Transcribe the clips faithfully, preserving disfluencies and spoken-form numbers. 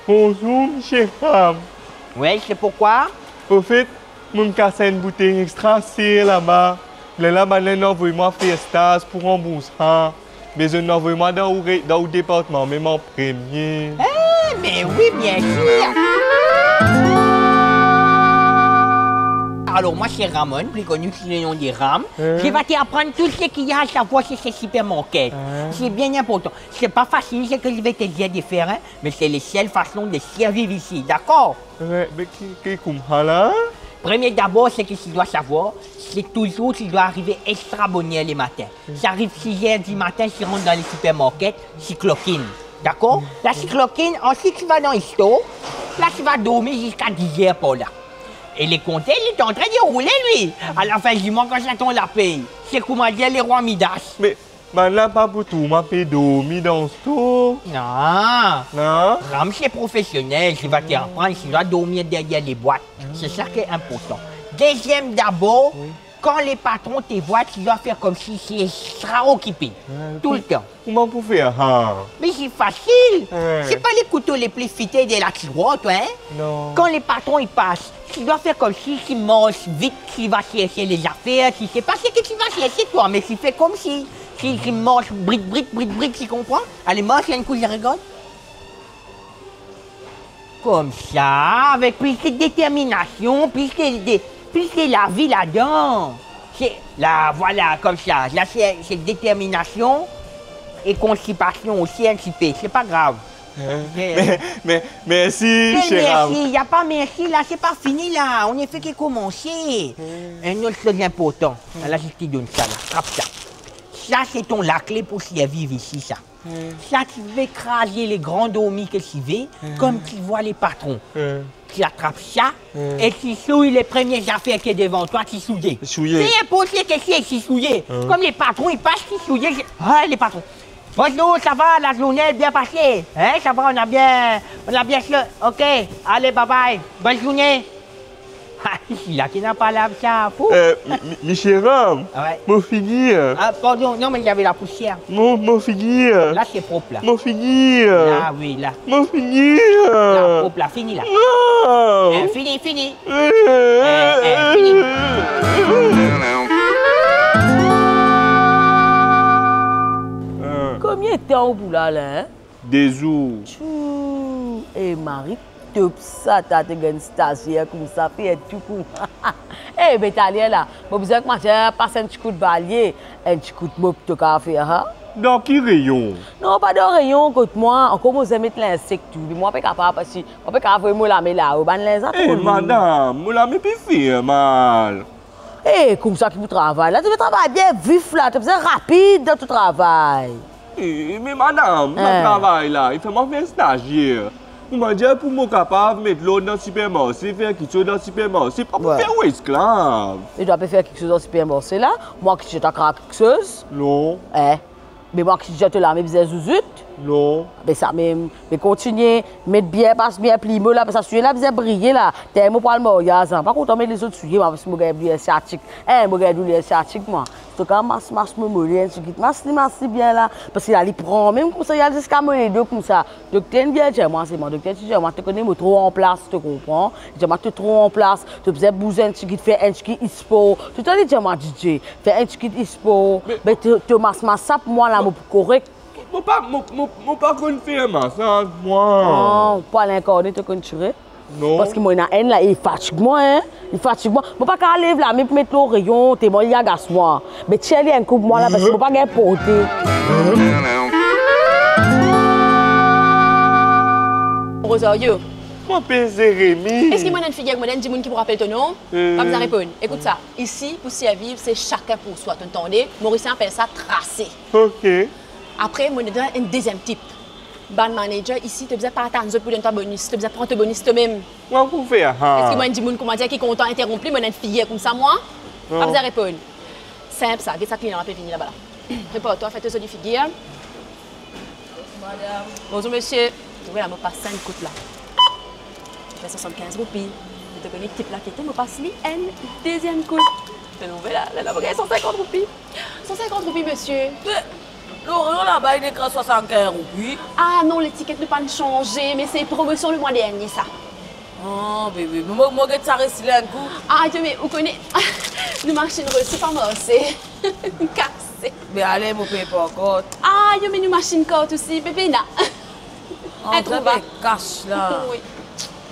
Bonzour, misie Ram. Wi, se poukwa? Ofet, mo'nn kas enn boutey extra ser laba. Lerla bann la inn anvoy mwa fer staz pou ranbours sa. Me zot inn anvoy mwa dan ou re-, dan ou departman mem an premie. Eh, me wi, biensir. Alor, mwa se Ramon, pli koni sou le nom de Ram. Hein? Je vais t'apprendre tout ce qu'il y a à savoir sur ce supermarket. Hein? C'est bien important. C'est pas facile ce que je vais te dire de faire, hein, mais c'est la seule façon de survivre ici, d'accord? Wi, me ki, ki kouma la? Premier d'abord, ce que tu dois savoir, c'est toujours tu dois arriver extra bonne heure le matin. Ça arrive six heures du matin, tu rentres dans le supermarket, tu clock in. D'accord? Là, tu clock in, ensuite tu vas dans le store, là, tu vas dormir jusqu'à dix heures par là. Et le compteur, il est en train de rouler, lui. À la fin du mois, quand j'attends la paye, c'est comment dire le roi Midas. Me bann la pa pou trouv mwa pe dormi dan store? Non. Non? Ram se profesionel, tu vas t'apprendre, tu dois dormir derrière les boîtes. C'est ça qui est important. Deuxième d'abord, wi, quand le patron te voit, tu dois faire comme si tu es extra occupé. Wi, tout le temps. Kouma pou fer sa? Mais c'est facile. Hein. C'est pas le couteau le plus futé de la tiroir, toi, hein? Non. Quand le patron il passe, tu dois faire comme si tu manges vite, tu vas chercher les affaires, tu sais pas ce que tu vas chercher, toi, mais tu fais comme si, si tu manges bric, bric, bric, bric, tu comprends? Allez, mange un coup, je regarde. Koumsa, avek plis de determinasion, plis de, de, plis de lavi ladan. Se, la, vwala, koumsa. La, se, se determinasion e konstipasion osi, enn tipe. Se pa grav. Me, me, mersi, Ram. Mersi, y a pas mersi, la, c'est pas fini, là. On ne fait que commencer. Enn lot soz inportan. La, je te donne ça, là. Trap sa. Ça, c'est ton lakle pour survivre ici, ça. Hmm. Sa, tu veux écraser les grands dormis que tu veux, hmm, comme tu vois les patrons. Hmm. Tu attrapes ça, hmm, et tu souilles les premières affaires qui est devant toi, tu souilles. Souillé. Peu importe ce que c'est, tu souilles. Hmm. Comme les patrons, ils passent, tu souilles. Ah, les patrons. Bonjour, ça va, la journée est bien passée. Hein, ça va, on a bien, on a bien fait. Ok, allez, bye bye. Bonne journée. Ha, isi la ki ena palav sa, pou. Eh, mi, mi, misie Ram, ah ouais, mo figir. Ah, pardon, non, mais il y avait la poussière. Mo, mo figir. Là, c'est propre, là. Mo figir. Là, oui, là. Mo figir. Là, propre, là, fini, là. Non. Eh, fini, fini. Eh, eh, fini. Konbien tan ou pou la, la, hein? De zour. Tchou! E Marie, top sa, ta to gagn stazier koumsa, fer tou koumsa. E, be taler la, mo bizin koumans pas enn ti kout balye, enn ti kout mop, to kapav fer sa? Dan ki reyon? Non, pa dan reyon kot mwa, ankor mo bizin met linz sek tou, me mwa pe kapav, parski mwa pe kapav voy mo lame lao, bann linz la tro lour. E madam, mo lame pe fer mal. Eh, koumsa ki pou travay la, to pe travay bien vif la, to bizin rapid dan to travay. Eh, me madam, dan travay la, li fer mwa fer stazier. Pou mwa dir pou mo kapav met lord dan sipermarse, fer kiksoz dan sipermarse, pa pou fer ou esklav. E to pe fer kiksoz dan sipermarse la, mwa ki ti dir to kapav kiksoz? Non. Eh. Me mwa ki ti dir to lame bizin zouzout? Non. Be samem, me kontigne, met bien, pas bien pli mo la, be sa soulie la bizin briye la. Telman mo pou al maryaz, an, pa kontan met lezot soulie, mwa, parski mo gagn douler siatik. Eh, mo gagn douler siatik, mwa. To kapav mas, mas mo mole, enn tigit, mas li, mas li bien la. Parski la, li pran mem koumsa, li al ziska mo ledo koumsa. Dokter inn vinn dir mwa, se mwa, dokter ti dir mwa, to kone mo tro anplas, to konpran? Li dir mwa, to tro anplas, to bizin bouz enn tigit, fer enn tigit spor. Toultan li dir mwa, Didier, fer enn tigit spor. Me, me to, to mas, mas sa pou mwa la, mo pou korek. Mo pa, mo, mo, mo pa konn fer masaz, mwa. Oh, pou al inkarne, to konn tire? Non. Parski mwa ena enn la, li fatig mwa, hein. Li fatig mwa. Mo pa kapav lev lame pou met lor reyon, telman li agas mwa. Me tir li enn kou pou mwa la, parski mo pa gagn porte. Rosario. Mo apel Zeremi. Eski mo ena enn figir, mo ena enn dimoun ki pou rapel to nom? Euh. Pa bizin reponn. Ekout sa. Isi, pou sirviv, se chacun pour soi, to tande? Morisien apel sa trase. Ok. Apre, mo donn enn deziem tip. Bann manager isi, to bizin pa atann zot pou donn twa bonis, to bizin pran to bonis tomem. Mwa pou fer, ha. Eski mo enn dimoun, kouma dir, ki kontan interonp li, mo enn figir koumsa, mwa? Non. Pa bizin reponn. Sinp sa, get sa klian la pe vini laba la. Prepar twa, fer to zoli figir. Madam. Bonzour, mesie. Trouve la, mo pas sa enn kout la. Li fer swasann-kinz roupi. Mo to kone tip la ki ete, mo pas li enn deziem kout. Finn trouve la, la, la, mo gagn san sinkant roupi. San sinkant roupi, mesie. Lorient laba inn ekran swasannkinz roupi. Ah non, letiket nou pa'nn sanze, me se promosion lemwa dernie sa. Oh, bebe, mo, mo get sa resi la enn kou. Ah, yo, me ou kone, nou masinn resi pa marse. Kase. Be ale, mo pey par kart. Ah, yo, me nou masinn kart osi, bebe, na. Antrouva. Pe kas la. Wi.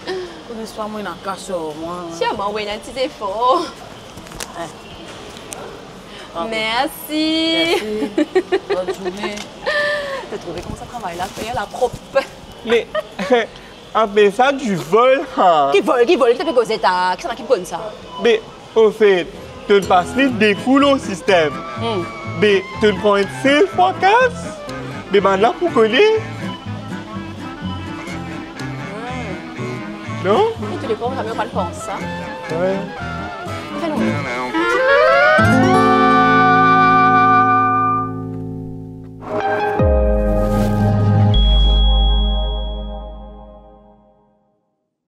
Ou nes pa mwa ena kas ar mwa. Tir mwa, wi, ena ti zefor. Eh. Mersi. Mersi. Bonn zourne. To trouve kouma sa travay la fer la, prop. Me, apel sa divol, ha. Ki vol, ki vol, ki to pe koze ta? Kisannla ki konn sa? Me, anfet, to'nn pas li de kou lor sistem. Hmm. Me to'nn pran enn sel fwa kas. Me bannla pou kone. Hmm. Non? Wi, tou le kan, zame ou pa'nn pans sa. Wi.